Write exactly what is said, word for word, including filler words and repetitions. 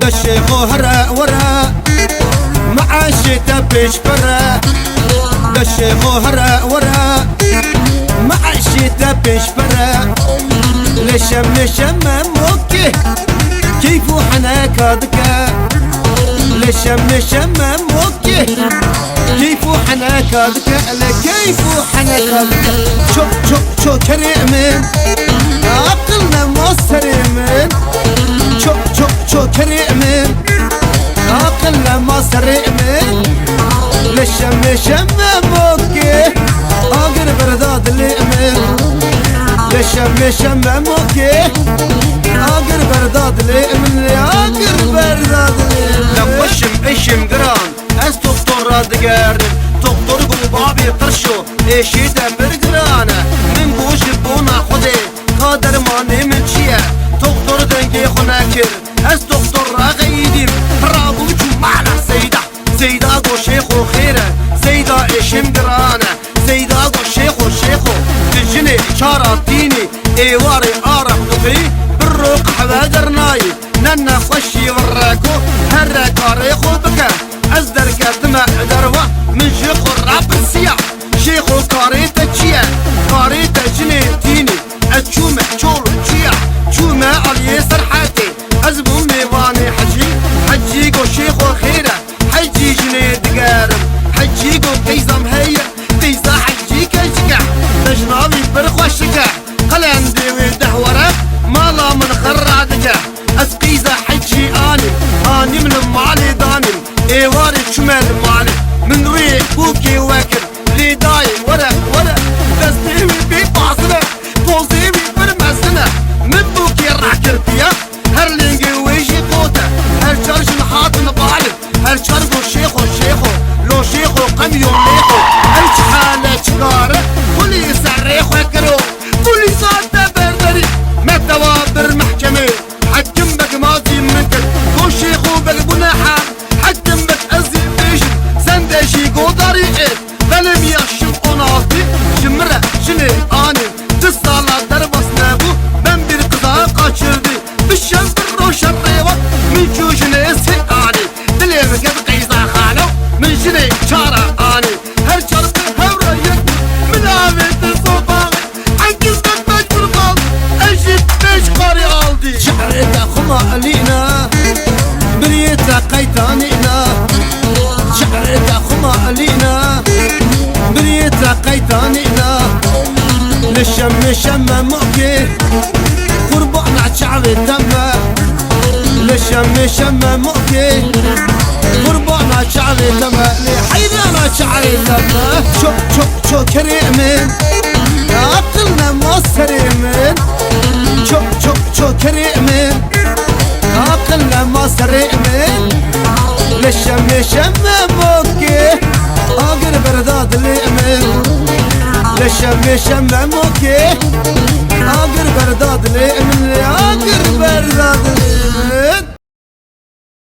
Beşê xo here were, meeşê te pêş pere. Beşê xo here were, meeşê te pêş pere. Lê şem lê şem memokê, keyf û heneka dike. Lê şem lê şem memokê, keyf û heneka dike. Lê keyf û heneka dike. Çok çok çok kerê min, aqil nema serê min. Çok çok çok kerê min, aqil nema serê min. Lê şem lê şem memokê, agir berda dilê min. Lê şem lê şem memokê, agir berda dilê min. Lê agir berda dilê min. Nexweşim, eşim giran, ez doktor ra digerim. Doktor got babê qirşo, êşê te pir giran e. Min got ji bona Xwedê, ka dermanê min çi ye? Doktor dengê xwe nekir. Ez doktor ra xeyidîm, rabûm çûm mala Seyda. Seyda got şêxo xêr e, Seyda êşim giran e. Seyda got şêxo, şêxo, tu jinê çara tînî, êwarê araq dixwî, birro qehwe dernayî. Ne nexweşî virreko, here karê xwe bike. Ez derketime derva, min ji xwe rapirsiya. Şêxo karê te çi ye? Karê te jinê tînî. Ez çûme çol çiya, çûme aliyê Serhetê. Ez bûm mêvanê Hecî, Hecî got şêxo xêr e. Hecî jinê digerim, Hecî got qeyzam heye. Qeyza Hecî keçik e, te ji navî pir xweşik e. Qelendê wê deh were, mala min xira dike. Ez qeyza Hecî anîm, anîm li malê danîm. Êvarê çûme li malê, min rûyê bûkê wekir. Lê dayê were, were, destê wî pê bazin e, pozê wî pir mezin e. Min bûkê rakir piya, her lêngê wê jî qot e. Her çar jin hatin balê, her çar got şêxo, şêxo, lo şêxo, qem yo mêxo. Ew çi hal e, çi kar e, kulî serê xwe kiro. Kulîsa te berberî, me tewa bir mehkemê. Hekim beg mazî min kir, got şêxo beg bûne hal. Hekim beg ez ê bêjim, sende jî godarî êt. Belê miya şim on altî, ji min re jinê anî. Du sala derbas nebû, ben bir kıza kaçırdı. Bi şev bi roşa rêva, min çû jinê sê anî. Dilê min ket qeyza xalo, min jinê çara anî. Her çar bi hev re yek, min avêtin sobaxê. Hengî me mecbûr qal, ez jî pêş karê aldî. Şehrê te xuma elîna, biriyê te qeytanîna. Şehrê te xuma elîna, biriyê te qeytanîna. Li şemê şeme mokê, qurbana çavê te me. Li şemê şeme mokê, qurbana çavê te me. Lê heyrana çavê te me. Çok çok çok kerê min, aqil nema serê min. Çok çok çok kerê min, aqil nema serê min. Li şemê şeme mokê, agir berda dilê min. Li şemê şeme mokê, agir berda dilê